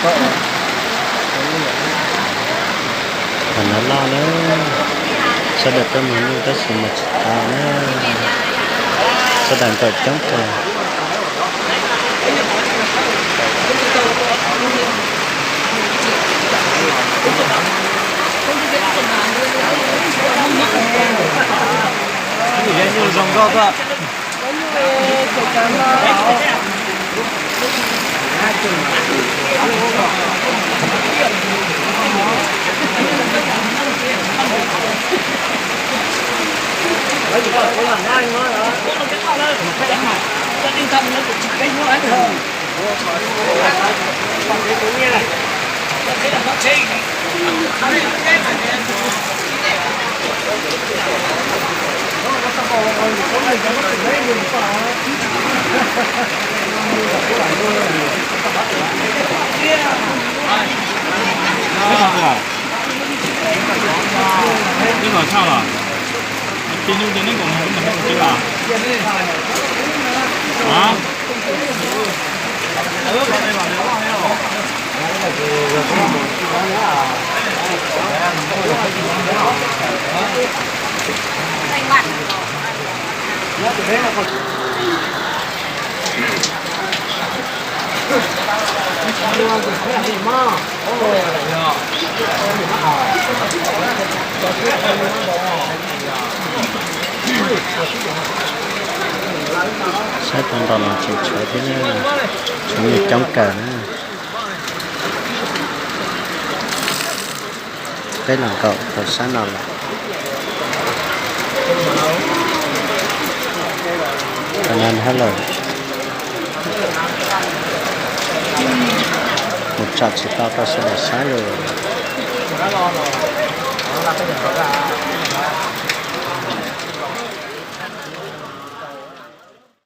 Qhov no loj na, sawv daws tuaj mus nyuj tab sis mus tsis tau na, sawv daws nkaum coob kawg. Ib los tshaj los, tis nyuj ces neb nkaum mus ib los neb mus tib los. Saib tau nto no tseem tshuav thiab na, tshuav nyuj coob kawg na. Peb los nkaum tau sab no lawm. Qhov no dhau lawm, mus tsom tsis tau rau sawv daws saib li.